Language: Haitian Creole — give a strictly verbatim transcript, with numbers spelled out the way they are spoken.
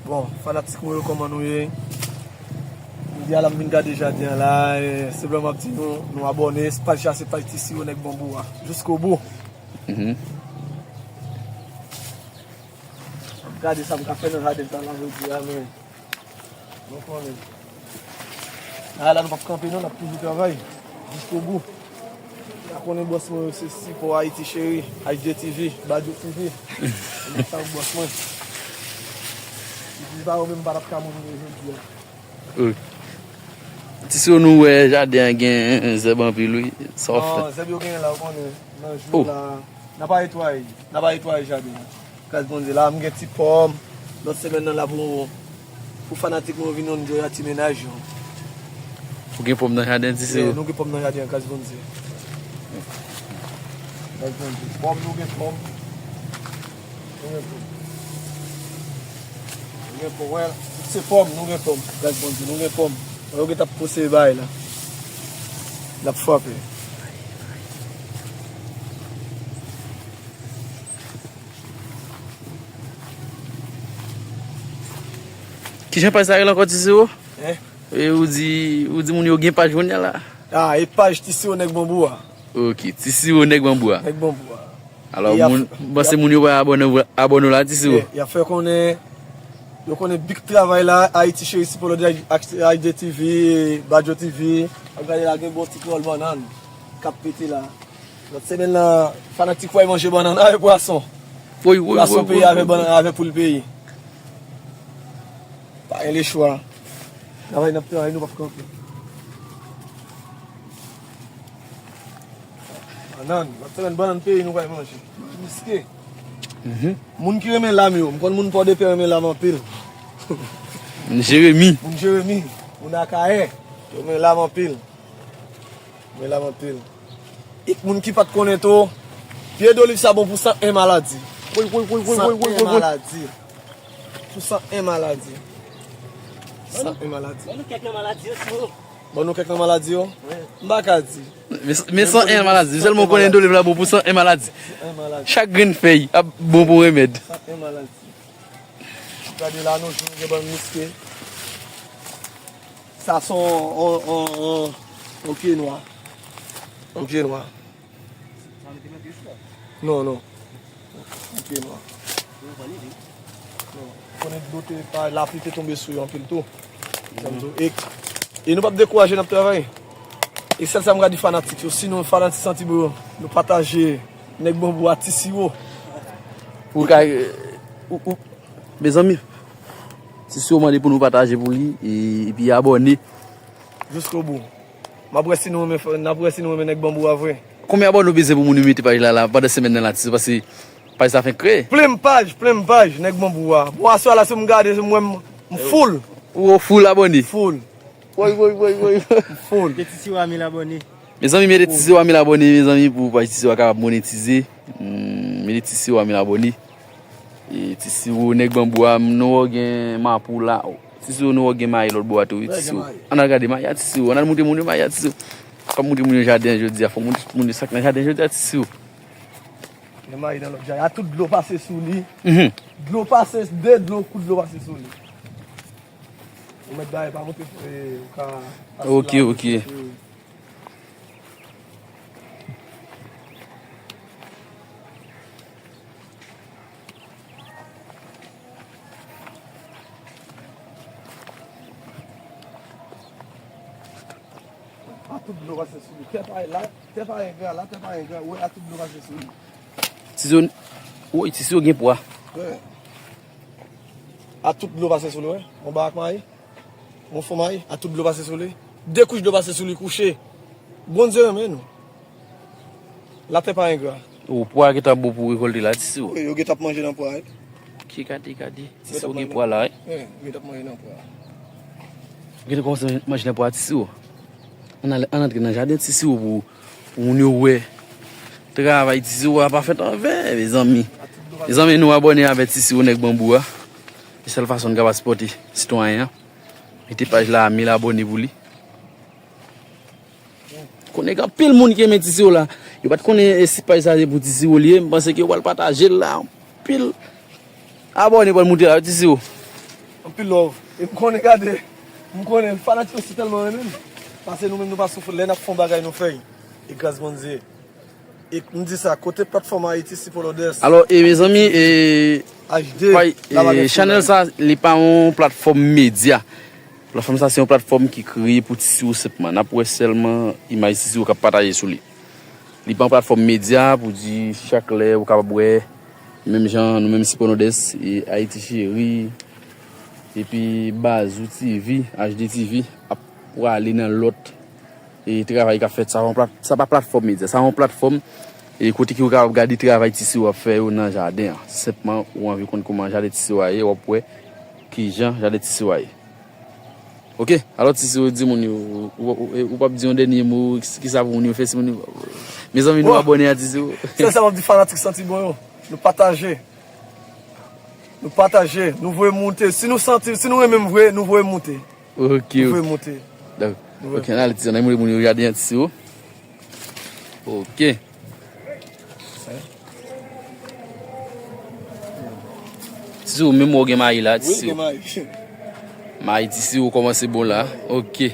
Bon, fanatik mwen yo, kòman nou ye? Jodi a la, m vin gade jaden an la, e, senpleman m ap di nou, nou abòne, paj la se paj Ti Siro nèg Banbou a. Jiskobou. Mhm. Gade sa m ka fè nan jaden sa la jodi a, men nou konnen. A la nou p ap kanpe non, n ap toujou travay jiskobou. Sa konnen bòs mwen yo se sipò Ayiti Cheri, H D T V, Badjo T V. Se sa bòs mwen. Si se pa yo menm m pa t ap ka mouri jodi a. Ti Siro, nou wè jaden an gen zèb anpil wi. Sa w fè? Non, zèb yo genyen la, ou konnen. Nan jou la, n ap al netwaye, n ap al netwaye jaden an. Gras Bondye, la m gen ti pòm. Lòt semèn nan la pou, pou fanatik mwen yo vin enjoy ak ti mennaj yo. Ou gen pòm nan jaden, Ti Siro? Yeah, nou gen pòm nan jaden an, gras Bondye. Gras Bondye. Pòm, nou gen pòm. Nou gen pòm. Nou gen pòm, wè. Tout se pòm, nou gen pòm. Gras Bondye, nou gen pòm. Yo gentan ap pwosede bagay la. L ap frape. Kijan paj sa rele ankò, Ti Siro? Hein? E ou di, ou di moun yo gen paj kounye a la? Ah, e paj Ti Siro nèg Banbou a. Ok, Ti Siro nèg Banbou a. Nèg Banbou a. Alò, moun, m panse moun yo pa abòne, abòne la, Ti Siro. Y ap fè konnen, yo konnen big travay la, Ayiti Cheri sipò lòt, H D T V, Badjo T V. Ap gade la, gen bon ti twòl bannann k ap pete la. Lòt semèn nan, fanatik pway manje bannann avè pwason. Woy, woy, pwason peyi avè bannann, avè poul peyi. Pa gen lechwa. Travay n ap travay, nou p ap kanpe. Bannann, lòt semèn bannann peyi nou pral manje. Miske. Mhm. Moun ki renmen lam yo, m konn moun Pòdepè renmen lam anpil. Moun Jeremi. Moun Jeremi, moun Akayè, yo renmen lam anpil. Renmen lam anpil. Ek moun ki pa t konnen tou, pye doliv sa bon pou san en maladi. Woy, woy, woy, woy, woy, woy, woy, woy. San en maladi. Pou san en maladi. San en maladi. Ban nou kèk nan maladi yo, si ou. Ban nou kèk nan maladi yo? Wi. M pa ka di. Men, men san en maladi. Sèlman ou konnen doliv la bon pou san en maladi. San en maladi. Chak grenn fèy ap bon pou remèd. San en maladi. Gade la, nou jwenn gen bann miske. Sa se yon, yon, yon, yon, yon pye nwa. Yon pye nwa. Non, non. Yon pye nwa. Non. Konnen dlo te pa, lapli te tonbe sou yo anpil tou. Sa m di w, e, e nou p ap dekouraje, n ap travay. E sèl sa m ka di fanatik yo, si nou fanatik Santi Bro, nou pataje nèg Banbou a Ti Siro. Ou ka, ou, ou, mezanmi, Ti Siro mande pou nou pataje pou li, e, epi abòne. Jiskobou. M ap wè si nou renmen, n ap wè si nou renmen nèg Banbou a vre. Konbyen abòne ou bezwen pou moun yo mete paj la, la, pandan semèn nan la, Ti Siro, paske paj sa fenk kreye. Plen paj, plen paj, nèg Banbou a. Bon, aswè a la, si m gade, m wè m, m full. Ou full abòne? Full. Woy, woy, woy, woy. M full. Mete Ti Siro a mil abòne. Mezanmi, mete Ti Siro a mil abòne, mezanmi, pou paj Ti Siro a kapab monetize. Hmm, mete Ti Siro a mil abòne. E, Ti Siro, nèg Banbou a, m, nou wè w gen mapou la. Ti Siro, nou wè w gen mayi lòt bò a tou, wi, Ti Siro. Ann al gade mayi a Ti Siro, ann al montre moun yo mayi a Ti Siro. Fò m montre moun yo jaden an jodi a, fò m montre moun yo sa k nan jaden jodi a, Ti Siro. Gen mayi nan lòt jaden. A tout dlo pase sou li. Mhm. Dlo pase, de dlo, kout dlo pase sou li. Ou mèt bay, pa montre, e, ou ka pase la, ok, ok. A tout dlo pase sou li. Tè pa la, tè pa engra, la tè pa engra. Ou wè, a tout dlo pase sou li. Ti Siro, woy, Ti Siro gen pwa. Wè. A tout dlo pase sou li, wè. Yon bak mayi. Yon fon mayi, a tout dlo pase sou li. De kouch dlo pase sou li kouche. Bondye renmen nou. Latè pa engra. O, pwa gentan bon pou rekòlte la, Ti Siro. Wi, yo gentan ap manje nan pwa, wi. Ki gade, gade. Ti Siro gen pwa la, wi. Wi, yo gentan ap manje nan pwa. Gentan kòmanse manje nan pwa, Ti Siro. Ann al, ann antre nan jaden Ti Siro pou, pou moun yo wè. Travay Ti Siro a pa fèt anven, mezanmi. Mezanmi, nou abòne avè Ti Siro nèg Banbou a. Se sèl fason n kapab sipòte sitwayen an. Mete paj la a mil abòne pou li. Konnen gen anpil moun ki renmen Ti Siro la. Yo pa t konnen, e, si paj sa se pou Ti Siro li ye. M panse ke yo pral pataje l la. Anpil abòne pral moute la, Ti Siro. Anpil love. E m konnen, gade, m konnen fanatik yo si tèlman renmen m. Paske nou menm nou pa soufri. Lè n ap fè yon bagay, nou fè l. E gras Bondye. E m di sa, kote platfòm Ayiti Sipò Lòdès? Alò, e mezanmi, e, H D, fay, la e, Magansi, chanèl sa, li pa yon platfòm medya. Platfòm sa, se yon platfòm ki kreye pou Ti Siwo senpman. N ap wè sèlman imaj Ti Siwo k ap pataje sou li. Li pa yon platfòm medya pou di chak lè ou kapab wè, menm jan nou menm Sipò Nòdès, e, Ayiti Cheri, epi Bazou T V, H D T V, ap prale nan lòt e travay k ap fèt. Sa yon plat, sa pa platfòm medya, sa yon platfòm e kote ke ou kapab gade travay Ti Siwo ap fè yo nan jaden an. Senpman, ou anvi konn kòman jaden Ti Siwo a ye, w ap wè kijan jaden Ti Siwo a ye. Ok, alò Ti Siwo, di moun yo, ou, ou, ou, ou p ap di yon dènye mo, ki, ki sa pou moun yo fè, si moun yo, mezanmi, nou Bon. abòne a Ti Siwo. Sèl sa m ap di fanatik Santi Bon yo, nou pataje. Nou pataje, nou voye moute. Si nou santi, si nou renmen m vre, nou voye moute. Ok, Nou ok. voye moute. Dakò. Nou voye Ok, ann ale, Ti Siwo, ann ale moun yo gade Ti Siwo. Ok. Ti Siwo, menm ou gen mayi la, Ti Wi, Siwo. gen mayi. Mayi Ti Siwo kòmanse bon la. Ok.